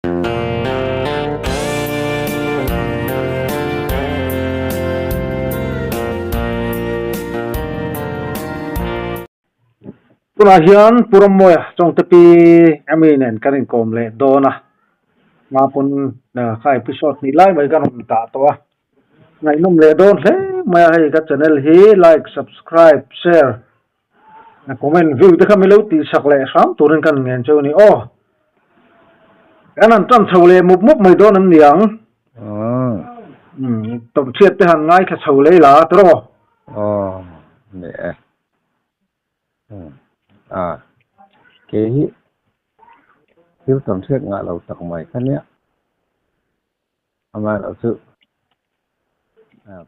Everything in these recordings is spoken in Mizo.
Tunah hian Pu Rammawia Chawngte Pi Amy nen kan inkawm leh dawn a, hma pawn kha episode hnih lai mai kan rawn dah tawh a, ngaihnawm leh dawn hle mai a, hei ka channel hi like, subscribe, share Comment view te kha mi lo tih sak leh hram turin kan ngen cheu ni aw. Kan han tan chho leh mup mup mai dawn an ni ang. Umm tawmchhiat te han ngaithla chho lei la tiraw. Aw ni e. A kei hi thil tawmchhiat ngah lo tak mai kha nia. Amaherawh chu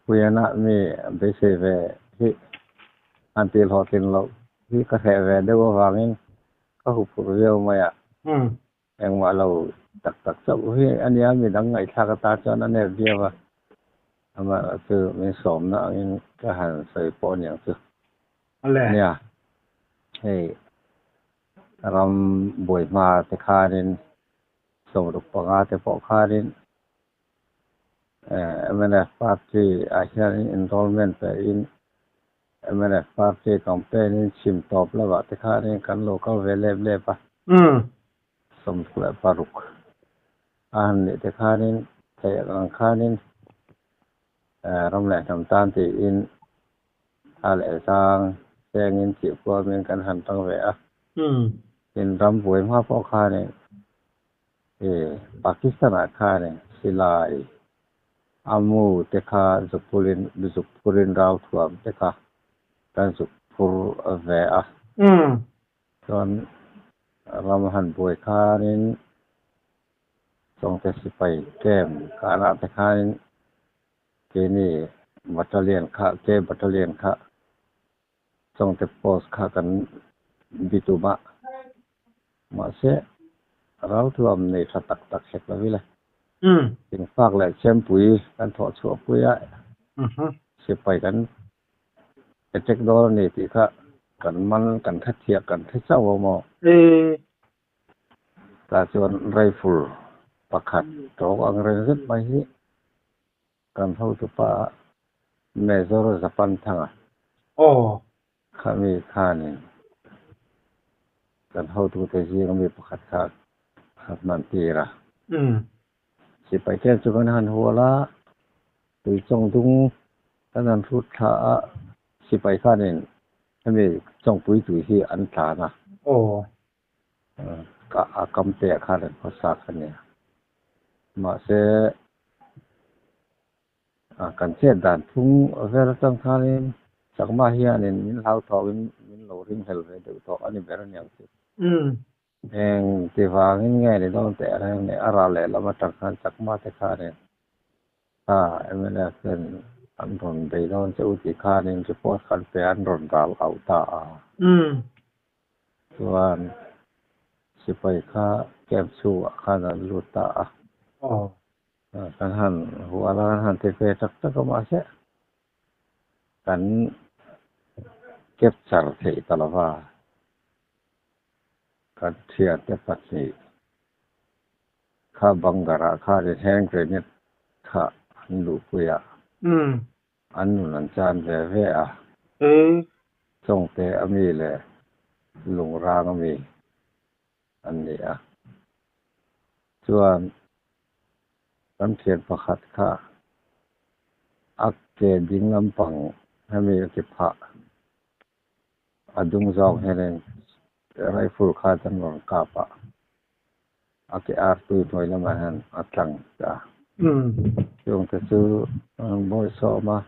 Puiana mi beisei ve hi han tih hlawhtlin loh hi ka hreh ve deuh avangin ka huphurh viau mai a. Engmah lo tak tak chauh hi a nia, midang ngaihthlak atan chuan a nep viau a. Amaherawh chu min sawmna angin ka han sawi pawh aniang chu. Nia, hei ram buai hma te khanin 65 te pawh khanin mnf party ah hianin enrollment pe in mnf party campaign in chhim tawp lamah te khanin kan lo kal ve lep lep a, 66 a han nih te khanin theih ang khanin ram leh hnam tan tiin a leh zang chengin tih kuamin kan han tang ve a. Tin ram buai hma pawh khanin Pakistan-ah khanin silai a mu te kha zuk phurin zuk phurin rau thuam te kha kan zuk phur ve a. Chuan ram han buai khanin Chawngte sipai camp kahna te khanin Keini battalion kha K battalion kha Chawngte post kha kan bi tum a, mahse ralthuam nei tha tak tak hek lo ila. Thingfak leh chempui kan thawh chhuah pui a, sipai kan attack dawn a ni tih kha kan man kan hrethiah kan hre chauh a maw? Tah chuan rifle pakhat tawk ang reng zet mai hi kan hotupa Major Japan Thanga khami khanin kan hotute zinga mi pakhat kha a hman tir a. Sipai te chu kan han hual a, tuichawng dung kan han hrut thla a, sipai khanin hemi chawngpui tui hi an tlan a. A kam te ah khan an khawsa kha nia. Mahse kan chet dan phung vel atang khanin Chakma hianin min hlauthawngin min lo ringhlel ve deuh tawh a ni ber aniang chu. Eng ti vangin nge ni dawn teh reng ni a ral leh lam atang khan Chakma te khanin kha mnf ten an rawn bei dawn che u tih khanin report khan pe an rawn ral auh ta a. Chuan sipai kha camp chhungah khan an lut ta a. Kan han hual a, kan han ti ve tak tak a mahse kan capture theih ta lo va, kan thiante pahnih kha bunker-ah khanin hand grenade kha an luhpui a. An nun an chan ve ve a. Chawngte a mi leh Lungrang a mi an ni a. Chuan kan thian pakhat kha a ke ding lampang hemi a ti phah a dung zawng hianin rifle khan an rawn kap a. A ke ar tui hnuai lamah hian a tlang ta. Chungte chu an bawi sawm a,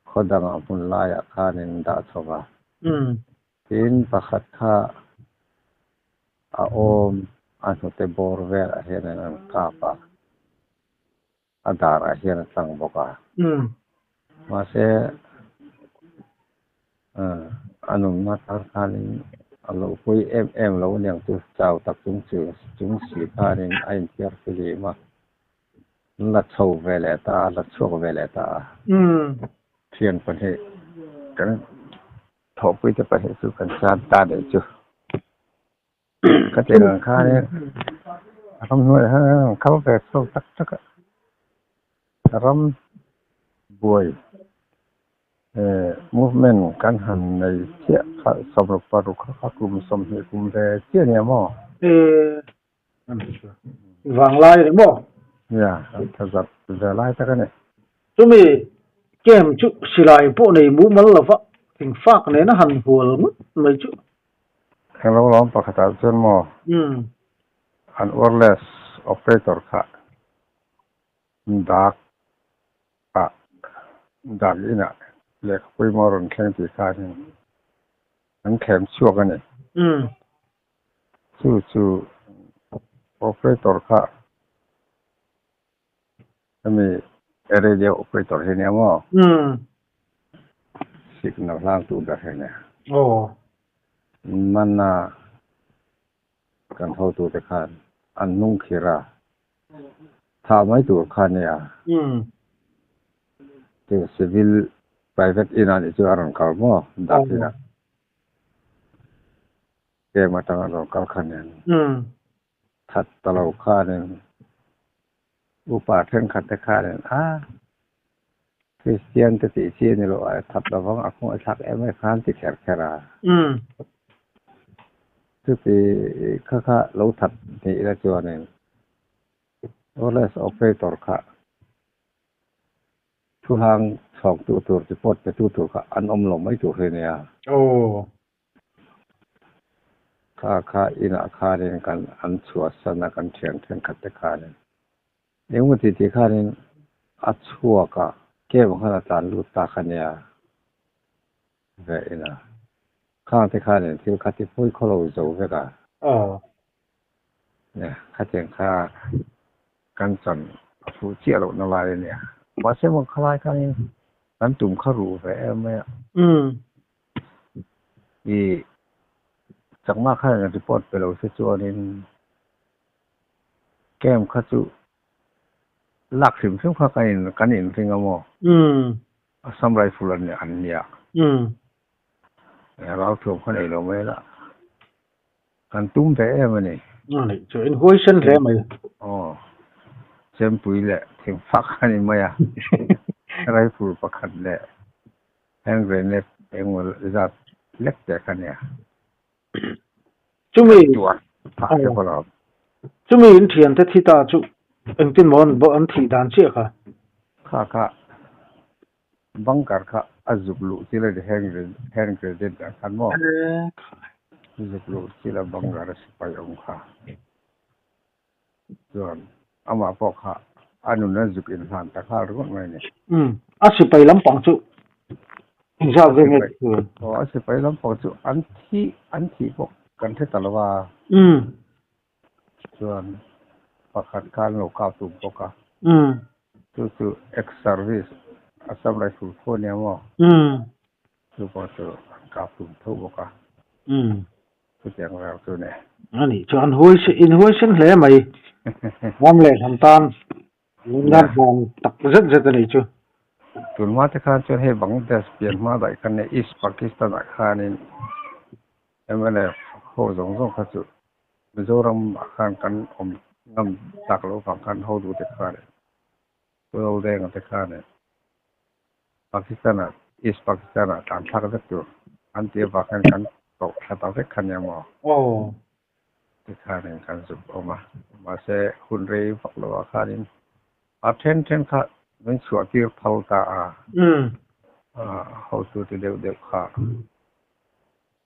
khaw dangah hmun laiah khanin dah chho va. Tin, pakhat kha a awm a hnute bawr velah hianin an kap a, a darah hian a tlang bawk a. Mahse, a nunna tar khanin a lo pawi em em lo aniang chu chau tak chung chu chung si khanin a inthiar fihlim a, an la chho ve leh ta a, la chhuak ve leh ta a. Thian pahnih kan thawhpui te pahnih chu kan chan ta daih chu. Ka ti ang khanin Ramhnuaiah hian an kal ve chhuak tak tak a, ram buai movement kan han nei chiah kha sawmruk paruk kha kha kum sawmhnih kum ve chiah a nia maw? Vanglai a ni maw? Nia, an tha zat ve lai tak a ni. Chumi camp chu silai pawh nei mumal lova thingfak nena han hual ngawt mai chu. Englo lawm pakhatah chuan maw? An wireless operator kha dak ah dak inah lehkha pawimawh a rawn thleng tih khanin an thlem chhuak a ni. Chu chu operator kha hemi radio operator hi nia maw? Signal hlang tu ber hi nia. Mana kan hotute khan an hnung khir a, thah mai tur kha nia. Tin civil private in a nih chu a rawn kal maw dak inah camp atanga a rawn kal kha nen that ta lo khanin upa thenkhat te khanin a Kristian te tih chi a ni lo a, that lovang a khawng a thlak em em khan ti kher kher a. Chuti kha kha lo that hnih ila chuanin wireless operator kha thuhang chhawk tu tur report pe tu tur kha an awm lo mai tur hi a nia. Kha kha inah khanin kan an chhuahsan a kan thian thenkhat te khanin. Engemaw ti tih khanin a chhuak a, cave ang khan a tlan lut ta kha nia ve ina. Khang te khanin thil kha ti pawi khaw lo zo vek a. Nia, khatiang kha kan chan a fuh chiah lohna lai a nia. Mahse maw khalai khanin kan tum kha ruh ve em mai a. I chakma khanin report pe lo se chuanin Camp kha chu lak hrim hrim kha kan in kan inring a maw? Assam Rifle an an nia. Ralthuam kha nei lo mai la. Kan tum ve em a ni. A nih chu in huai sen hle mai. Aw. Chempui leh thingfak a ni mai a. Rifle pakhat leh hand grenade engemaw zat lek te kha nia. Chumi chumi in thiante thi ta chu engtin maw an an thih dan chiah kha? Kha kha bunker kha a zuk luh chil a ni hand hand grenade ah khan maw zuk luh chil a bunker a sipai awm kha chuan amah pawh kha a nun a zuk inhlan ta nghal ringawt mai a ni. Umm, a sipai lampang chu engzat vel nge tih tur? Aw, a sipai lampang chu an thih an thih pawh kan hre ta lo a. Umm. Chuan pakhat kha an lo kap tum bawk a. Umm. Chu chu ex service Assam Rifle phu a nia maw? Umm. Chu pawh chu an kap tum tho bawk a. Umm. Chutiang vel chu ni. A nih chu an huai in huai sen hle mai. Ram leh hnam tan lungdan vang tak zet zet a nih chu. Tun hma te khan chuan hei Bangladesh pian hma daih khan nia East Pakistan ah khanin mnf ho zawng zawng kha chu Mizoram ah khan kan awm ngam tak loh vang khan ho duh te khan Lawldenga te khanin Pakistan ah East Pakistan ah tlan thlak vek tur an tih avang khan kan koh thla ta vek kha nia maw? Ti khanin kan zuk awm a, mahse hun rei vak lo ah khanin a then then kha min chhuah tir phal ta a, hotu te deuh deuh kha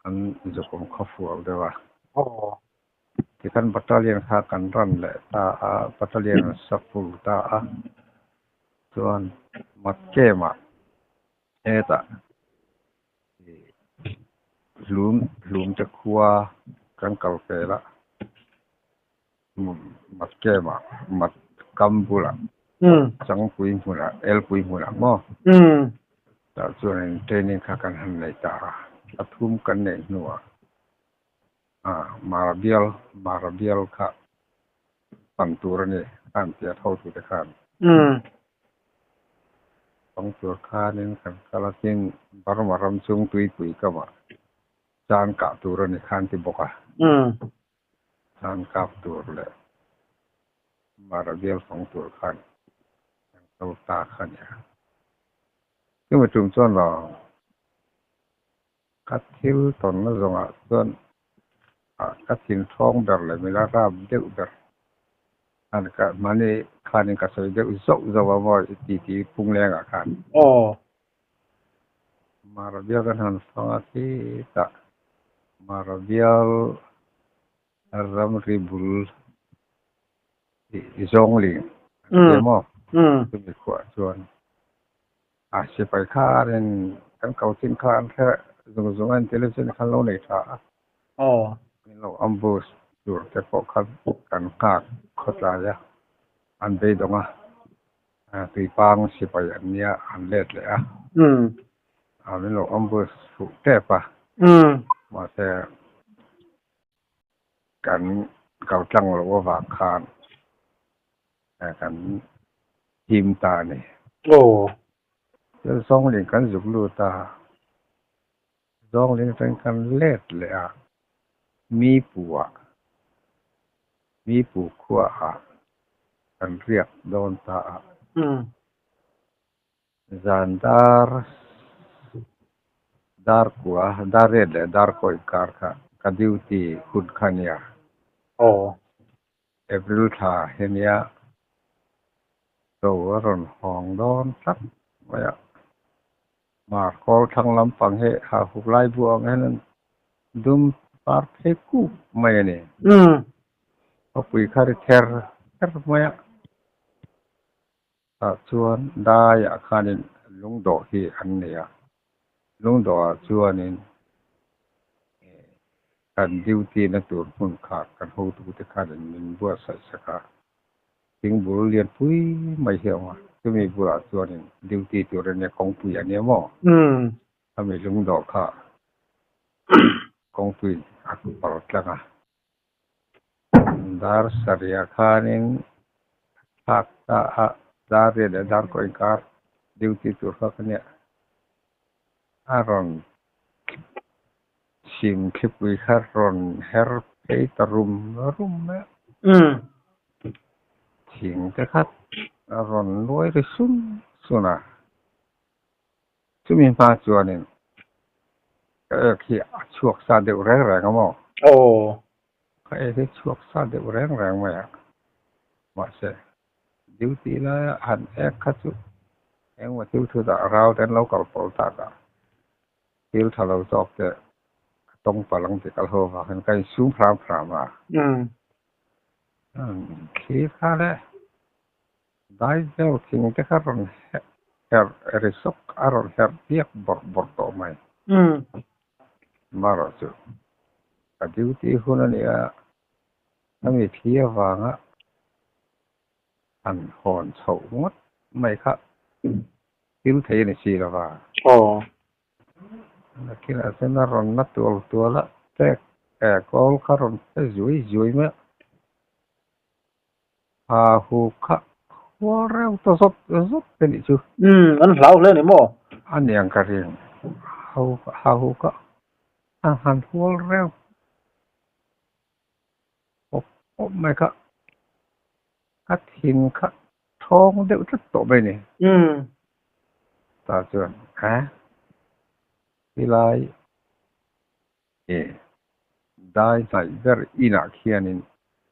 an zuk awm khaw fual deuh a. Tikhan battalion kha kan run leh ta a, battalion an sa full ta a, chuan Matkem-ah hetah hlum hlum te khua kan kal fel a, Matkem-ah Mat kam bulah Changpui hmunah Elpui hmunah maw tah chuanin training kha kan han nei ta a, a thum kan neih hnuah. Mara bial, Mara bial kha pan tur a ni khan tia thotute khan. Pang tur khanin kan kal a, tin Burma ram chung tuipui kamah chan kah tur a ni khan ti bawk a. Chan kap tur leh. Mara bial fang tur khan kan kal ta kha nia. Chumi tum chuan lo ka thil tawnna zawngah chuan ka thin thawng ber leh mila rap deuh ber khan ka mahni khanin ka sawi deuh zauh zauh a maw i ti ti phunglengah khan. Aw. Mara bial kan han fang a khi tah Mara bial ramri bul Zawngling an ti maw? Chumi khuah chuan a sipai khanin kan ko chin kha an hre zung zung a, intelligence kha an lo nei tha a. Min lo ambush tur te pawh kha kan nghak khawtlai a, an beidawng a, tuipang sipai an nia an let leh a. Min lo ambush fuh tep a, mahse Kan kal tlang loh avang khan kan him ta a ni. Aw. Thil zawngling kan zuk lut a, zawngling atangin kan let leh a, mi puah, mi pu khuaah kan riak dawn ta a. Zan dar dar kua, dar riat leh dar kaw inkar kha ka duty hun kha nia. Aw. April thla hi nia cho a rawn hawng dawn tlat mai a. Mar kawl thlang lampang hi ha huk lai bu ang hian an dum par phei kuk mai a ni. Khawpui kha ri ther ther mai a. Tah chuan daiah khanin lungdawh hi an nei a, lungdawhah chuanin kan duty na tur hmun kha kan hotute khanin min buatsaih sak a, thingbul lianpui mai hi a awm a, chumi bulah chuanin duty tur a nia kawngpui a nia maw? Khami lungdawh kha kawngpui a pal tlang a. Dar sarih ah khanin thlak ta a, dar riat leh dar kaw inkar duty tur kha ka nia. A rawn chhim thlipui kha rawn her phei ta rum rum mai a. Thing te kha a rawn nuai ri sun sun a. Chumi hma chuanin ka ek hi a chhuak sa deuh reng reng a maw? Aw. Ka ek hi chhuak sa deuh reng reng mai a. Mahse, duty laia han ek kha chu engmaw thil thu dah rau te an lo kal pawlh tak a, thil tha lo zawk te ka tawng palh ang tih kal ho avangin ka insum hram hram a. Thli kha le. Dai vel thing te kha rawn herh ri sawk a rawn herh biak bawrh bawrh tawh mai. Marawh chu ka duty hun a nia, a mi thli avanga han hawn chhoh ngawt mai kha thil thei a ni si lo va. Nakinah chuan a rawn na tual tual a, tek kawl kha rawn pe zui zui mai a. A hu kha hual reuh ta zawt zawt te nih chu. Umm, an hlau hle a ni maw? A niang ka ring. Ha hu kha a han hual reuh pawp pawp mai kha. Ka thin kha thawng deuh tlat tawh mai ni. Umm. Tah chuan, a tilai E, dai hnaih ber inah khianin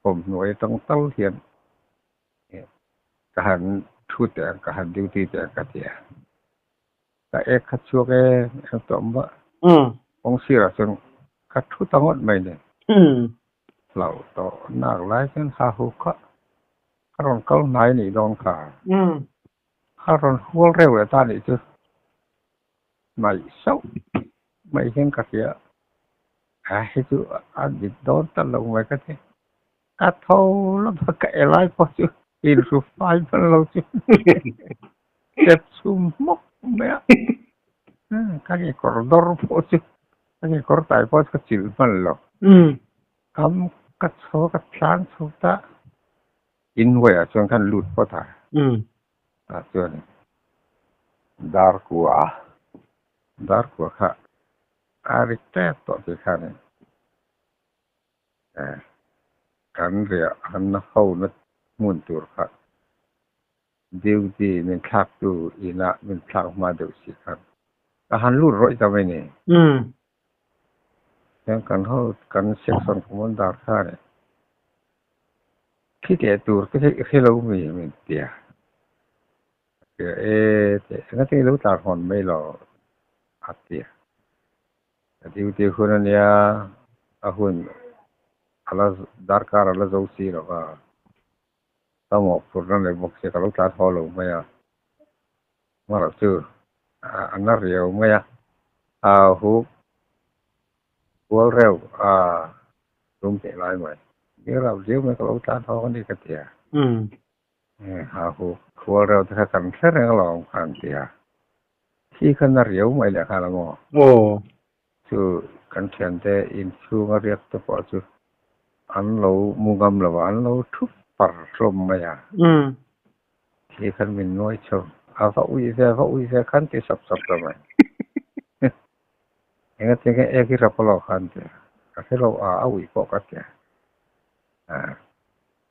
thawmhnuai atang tal hian e ka han thu teh ang, ka han duty teh ang ka ti a. Ka ek kha chhuak e, eng tawh mah kawng sirah chuan ka thu ta ngawt mai ni. Hlauh tawh nak lai chuan ha hu kha ka rawn kal hnai nih dawn kha. A rawn hual reuh leh ta nih chu. Hnaih sauh mai hian ka hria a hei chu a dik dawn ta lo mai ka ti ka tho lama ka e lai pawh chu inhru fai hman lo chu step chhum hmawk mai a ka kekawr dawr pawh chu ka kekawr tai pawh chu ka chilh hman lo kam ka chho ka tlan chho ta inhnuaiah chuan khan lut phawt a tah chuan dar kua dar kua kha a ri tep tawh tih khanin eh kan riah han ho na Hmun tur kha duty min thlaktu inah min thlak hma deuh si khan ka han lut rawih ta mai ni. Chuan kan ho kan section commander khan khi leh tur te hi i hre lo mi min ti a. Ka e teh engati lo tlar hawn mai lo a ti a. Ka duty hun a nia, a hun a la darkar a la zo si lo va, ka mawhphurhna nei bawk sia ka lo tlan haw lo mai a, hmarah chu a na riau mai a, a huk kual reuh a tum teh lai mai, ni rap riau mai ka lo tlan haw a ni ka ti a. Ha hu khual reuh te kha kan hre reng alawm kha an ti a, khi kha na riau mai leh nghal a maw? Aw. Chu kan thiante inchhunga riak te pawh chu an lo mu ngam lo a, an lo thup par hlawm mai a. Khi khan min nuai chho, a va ui ve, va ui ve khan ti sap sap ta mai. Engati nge ek i rap alawm kha an ti a, ka hre lo a, a ui pawh ka ti a.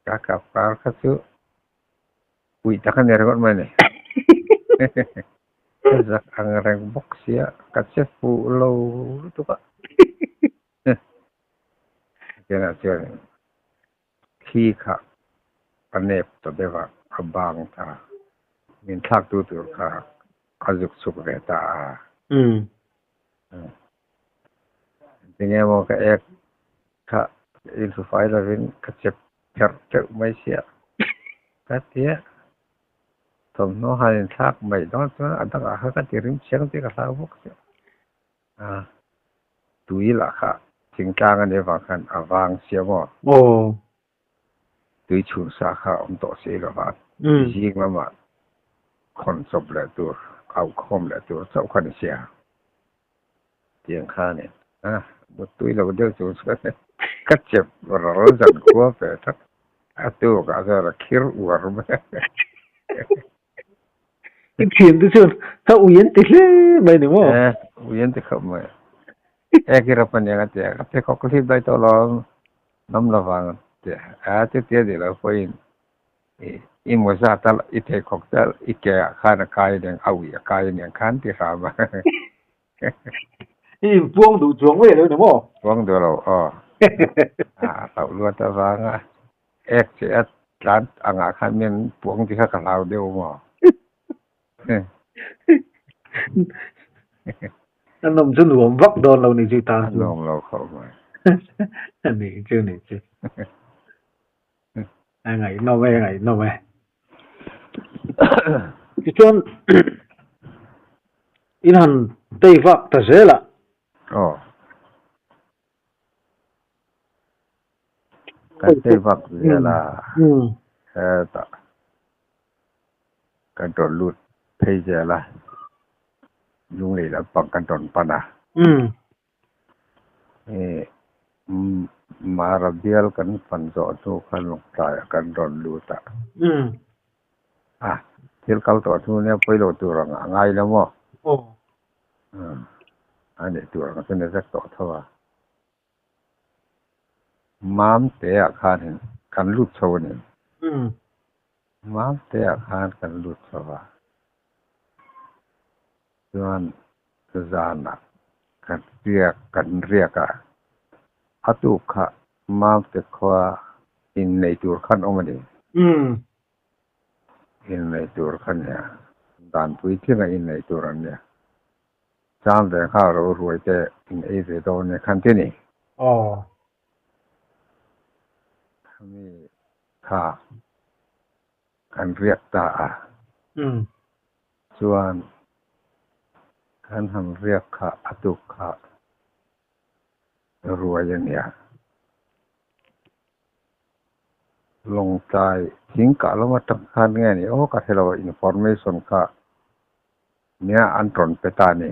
Ka kap kar kha chu ui tak a ni ringawt mai ni. Ka zak ang reng bawk sia, ka che fuh lo lutuk a. Tunah chuan thli kha a nep ta deuh a, a bang ta. Min thlaktu tur kha a zuk chhuk ve ta a. Tinge maw ka ek kha inhru fai lovin ka chep pherh teuh mai sia ka tia thawmhnaw han inthlak mai dawn chuan a dangah kha ka ti rim chiang tih ka hlau bawk sia a tui lah kha thingtlang a nih avang khan a vang sia maw tui chhun sa kha a awm tawh si lova zing lamah khawn chawp leh tur auh khawm leh tur chauh kha ni sia. Tiang kha ni a, muttui lo deuh chung chuan ka chep ral zan khua ve tak a tuk ah chuan a khir uar mai a. I thiam te chuan ka ui an ti hle mai ni maw? E, ui an ti khawp mai. E ki rap aniang a ti a, ka pheikhawk ka hlip daih tawh lo, hnam lovang a ti a, a chutia ni lo pawhin I mawza tal i pheikhawk tal i ke ah khan a kai aniang, a ui a kai aniang khan ti hram a. I inpuang duh chuang mai alo ni maw? Puang duh lo aw. A hlauh luat avanga ek che a tlan angah khan min puang ti kha ka hlau deuh maw? A nawm chu nuam vak dawn lo ni chu tan. A nuam lo khawp mai. A ni chu ni chu. A ngaihnawm e, a ngaihnawm e. Tichuan in han tei vak ta zel a. Aw. Kan tei vak zel a. Hetah kan rawn lut phei zel a. Lunglei lampang kan rawn pan a. Mara bial kan fan zawh hnu khan Lawngtlaiah kan rawn lut a. A, thil kal tawh hnu nia pawi lo tur ang a ngai lo maw? A nih tur ang chu ni vek tawh tho a. Mamte-ah khanin kan lut chho a ni. Mamte-ah khan kan lut chho a. Chuan zanah kan riak kan riak a, a tuk kha Mamte khua innei tur khan awm a ni. Innei tur kha nia, danpui tlinga innei tur an nia. Chang ve nghal ro ruai te in ei ve dawn nia khan ti ni. Khami kha kan riak ta a. Chuan kan han riak kha a tuk kha ruai a nia. Lawngtlai thingkah lam atang khan nge ni aw ka hre lo a information kha nia an rawn pe ta ni.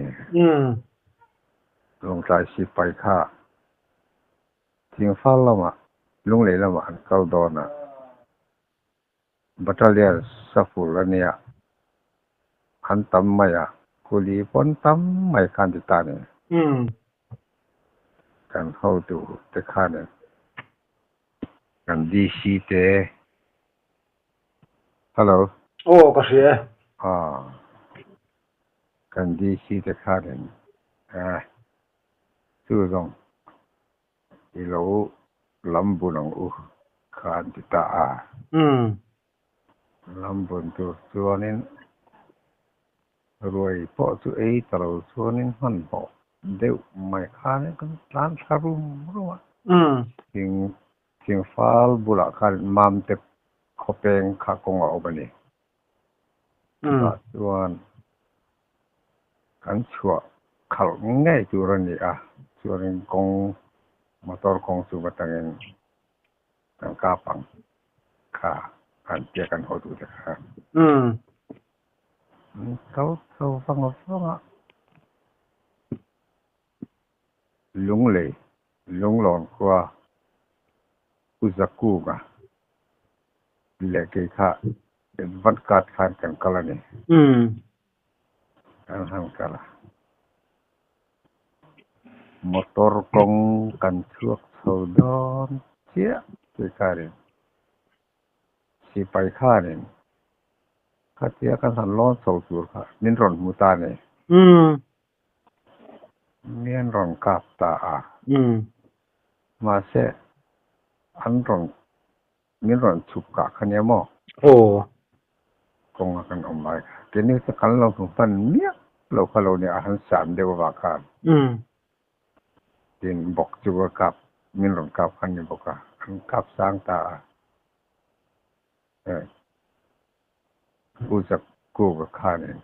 Lawngtlai sipai kha thingfal lamah Lunglei lamah an kal dawn a. Battalion saful a nia, an tam mai a, kuli pawn tam mai khan ti ta ni. Kan hotu te khanin kan DC te. Hello. Aw ka hria e. Aw. Kan DC te khanin eh chu zawng i lo lam bun ang u kha an ti ta a. Umm. Lam bun tur chuanin ruai pawh chu ei ta lo chuanin hmanhmawh deuh mai khanin kan tlan thla rum rum a. Umm. Thing Thingfal bulah khan Mamte khawpeng kha kawng a awm a ni. Chutah chuan kan chhuah khalh ngei tur a ni a, chuanin kawng motor kawng chu atangin kan kap ang kha an tia kan hotute kha. An kal chho vang vang a. Lunglei, Lunglawn khua Pu Zakunga leh kei kha advance card khan kan kal a ni. Kan han kal a. Motor kawng kan chhuak chho dawn chiah tih khanin sipai khanin khatia kan han lawn chho tur kha min rawn hmu ta a ni. Mian rawn kap ta a. Mahse, an rawn, min rawn chhuk kah kha nia maw? Aw. Kawnga kan awm lai kha. Keini chu kan lo hmu hman miah lo kha lo nia, a han san deuh avang khan. Tin, bawk chu a kap, min rawn kap kha ni bawk a, an kap sang ta a. Pu Zakuga khanin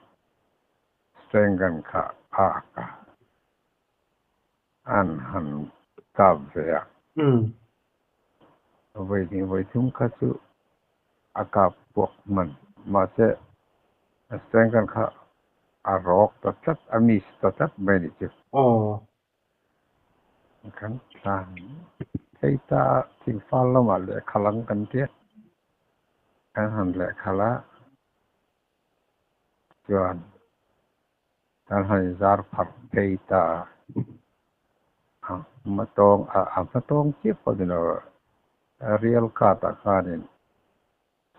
Stengan kha a ak a, an han kap ve a. Vawi hnih vawi thum kha chu a kap puak hman. Mahse, Stengan kha a rawk ta tlat, a miss ta tlat mai nih chu. Kan tlan thei ta a, thingfal lamah lehkha lang kan tia. Kan han lehkha la chuan kan han inzar pharh phei ta a. A hmatawng a hmatawng chiah pawh ni lo real card ah khanin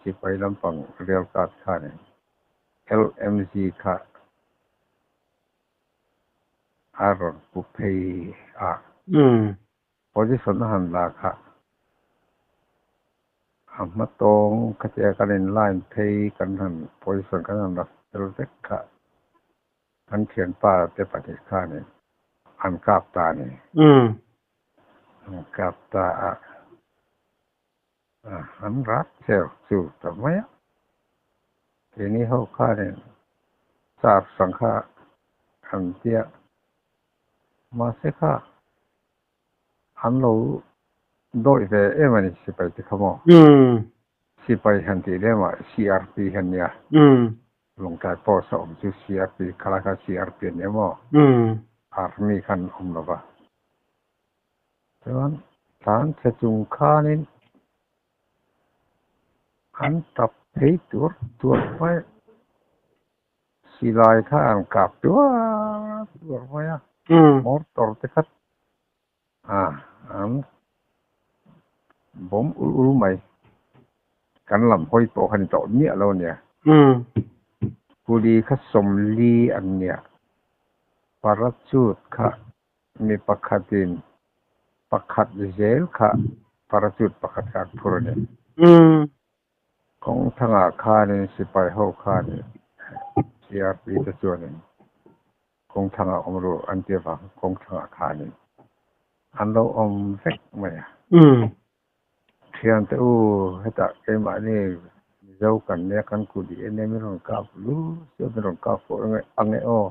sipai lampang real card khanin LMG kha a rawn pu phei a. Position a han la kha a hma tawng khatia kan in line phei kan han position kan han la fel vek kha kan thianpa te pahnih khanin an kap ta a ni. An kap ta a. An rat cheu chu ta mai a, keini ho khanin char hrang kha an tia, mahse kha an lo dawih ve em a ni sipai te kha maw? Sipai han tih lemah CRP hian nia, Lawngtlai post a awm chu CRP khalai kha CRP a nia maw? Army khan awm lo va. Chuan tlan chhe chung khanin an tap phei tur tur mai a, silai kha an kap tuar tuar mai a, motor te kha an bawm ul ul mai, kan lam hawi pawh kha ni tawh miah lo a nia. Kuli kha sawmli an nia, parachute kha Mi pakhatin pakhat zel kha parachute pakhat kha an phur a ni. Kawng thangah khanin sipai ho khanin CRP te chuanin kawng thangah awm ru an ti avang kawng thangah khanin an lo awm vek mai a. Thiante u, hetah keimahni Mizo kan nia kan kut i en e min rawn kap lu sia min rawn kap fawh ang e aw.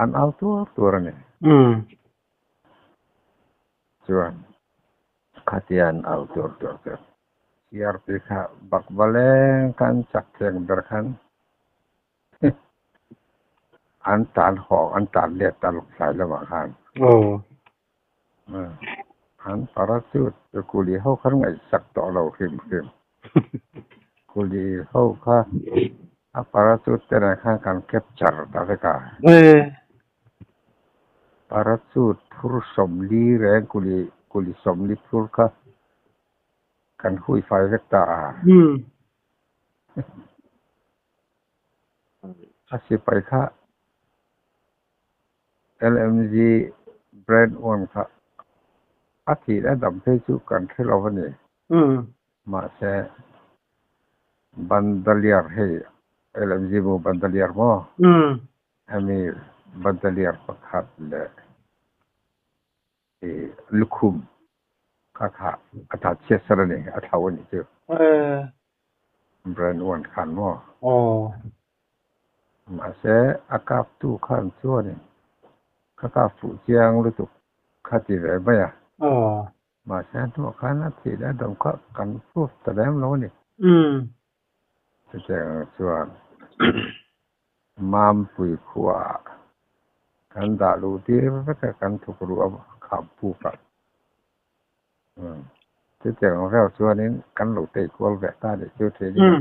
An au tuar tuar a ni. Chuan khatia an au tuar tuar chuan CRP kha bak baleng kha an chak theng ber khan an tan haw an tan let ta lawk tlai lamah khan. An parachute chu kuli ho khan ngaihsak tawh lo hrim hrim. Kuli ho kha a parachute te nen khan kan capture ta vek a. Parachute phur sawmli reng kuli kuli sawmli phur kha kan hui fai vek ta a. A sipai kha LMG brand one kha a thih a dam phei chu kan hre lo a ni. Mahse Bandalier hei LMG mu Bandalier maw? Hemi Bandalier pakhat leh i lukhum kha kha a tla chhiat sar a ni, a thlau a nih chu. Brand one khan maw? Mahse a kaptu khan chuanin ka kap fuh chiang lutuk kha ti ve mai a. Mahse a hnuah khan a thih leh a dawm kha kan proof ta lem lo a ni. Chutiang chuan Mampui khuaah kan dah luh tir vek a, kan thuk ruh a kham puk a. Chutiang vel chuanin kan lo tei kual ve ta nih chu thin ila.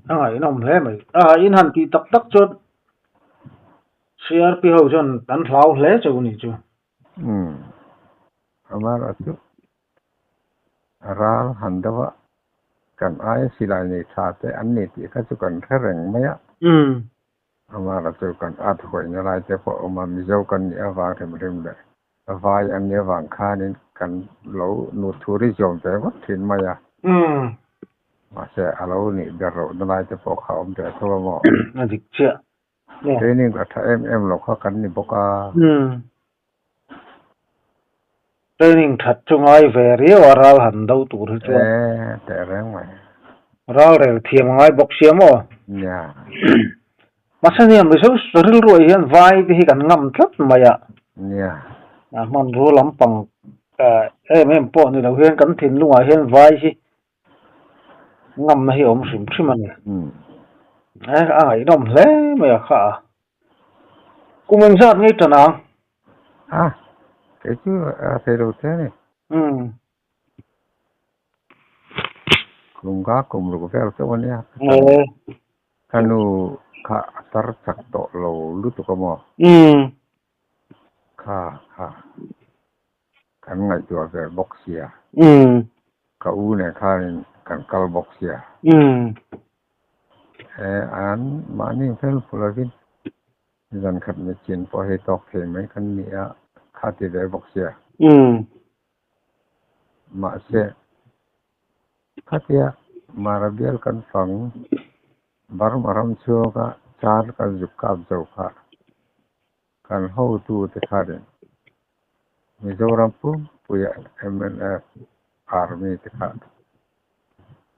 A ngaihnawm hle mai. A in han tih tak tak chuan CRP ho chuan an hlau hle cheu nih chu. Amaherawhchu Ral han deuh a, kan aia silai nei tha te an ni tih kha chu kan hre reng mai a. Amara chu kan at huaina lai te pawh a awm a, Mizo kan nih avang hrim hrim leh vai an nih avang khanin kan lo nu thur i zawm ve ngawt thin mai a. Mahse a lo nih ber lohna lai te pawh kha a awm ve tho a maw? A dik chiah. Training a tha em em lo kha kan ni bawk a. Training that chu ngai ve riau a ral han do tur hi chuan. E teh reng mai. Ral rel thiam a ngai bawk sia maw? Nia. Mahse nia Mizo rilruah hian vai te hi kan ngam tlat mai a. Nia. A hmanrua lampang em em pawh ni lo hian kan thinlungah hian vai hi Ngamna hi a awm hrim hrim a ni. A ngaihnawm hle mai a kha a. Kum engzat ngei tan ang? A, kei chu a thei lo che a ni. Kum ka kum ruk vel chauh a nia. Ka nu kha a tar chak tawh lo lutuk a maw? Kha kha. Kan ngaihtuah ve bawk sia. Ka u nen khanin kan kal bawk sia. He an mahni fel fu lovin zan khat michin pawh hei tawk thei mai kan ni a, kha ti ve bawk sia. Mahse, khatia Marabial kan fang Burma ram chhunga char kan zuk kap zo kha. Kan hotute khanin Mizoram pumpuia mnf Army te kha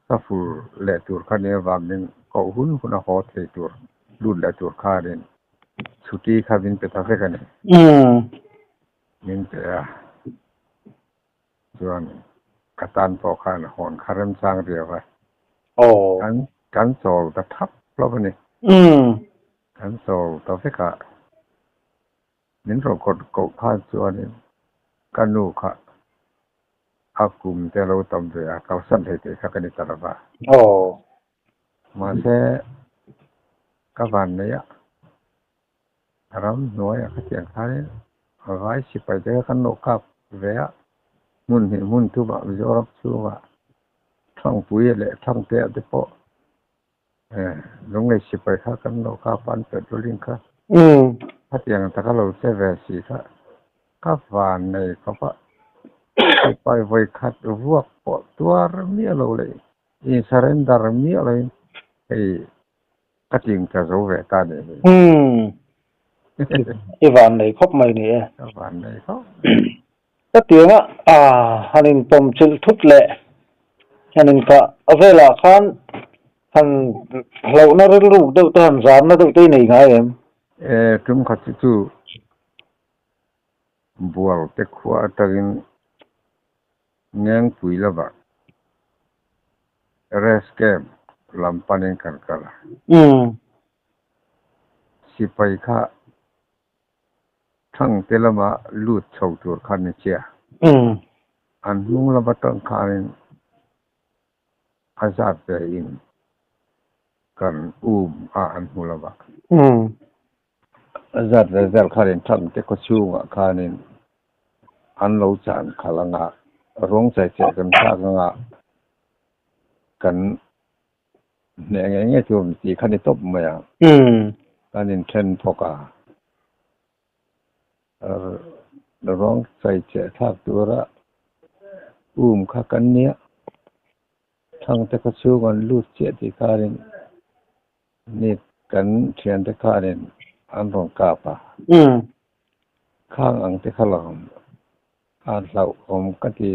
safur leh tur kha nia vangin koh hun hun a haw thei tur lut leh tur khanin chhuti kha min pe ta vek a ni. Min pe a, chuan ka tan pawh khan hawn kha remchang riau a, kan chawl ta thap hlawp a ni. Kan chawl ta vek a, min rawn kawt koh khan chuanin ka nu kha a kum te lo tam ve a, kalsan thei teh kha ka ni ta lo va. Mahse, ka van nei a, ramhnuaiah khatiang khanin vai sipai te kha kan lo kap ve a, hmun hnih hmun thumah Mizoram chhungah Thangpuia leh Thangtea te pawh Lunglei sipai kha kan lo kha pan petrolling kha khatiang taka lo che ve si kha ka van nei khawp a, sipai vawi khat vuak pawh tuar miah lo leh in surrender miah loin hei ka ting tla zo ve ta nih hi. I van nei khawp mai ni e. Ka van nei khawp. Ka tianga han inpawm chilh thut leh han inkah velah khan han hlauhna rilruk deuh te han zarna deuh te i nei ngai em? E, tum khat chu chu bual te khua atangin Ngengpui lovah rest camp lam panin kan kal a. Sipai kha Thangte lama lut chho tur khan ni chiah. An hnung lama tang khanin a zat ve in kan um a an hmu lova. A zat ve vel khanin Thangte khaw chhungah khanin an lo chan khalh anga ruang chai cheh kan thlak anga kan. Hneh ngei ngei chu tih kha ni tawp mai a. Kan inthen phawk a. Rawng chai cheh thlak tura um kha kan nia. Thangte khaw chhung an lut chiah tih khanin ni kan thiante khanin an rawn kap a. Khang ang te kha lawm a hlauhawm ka ti.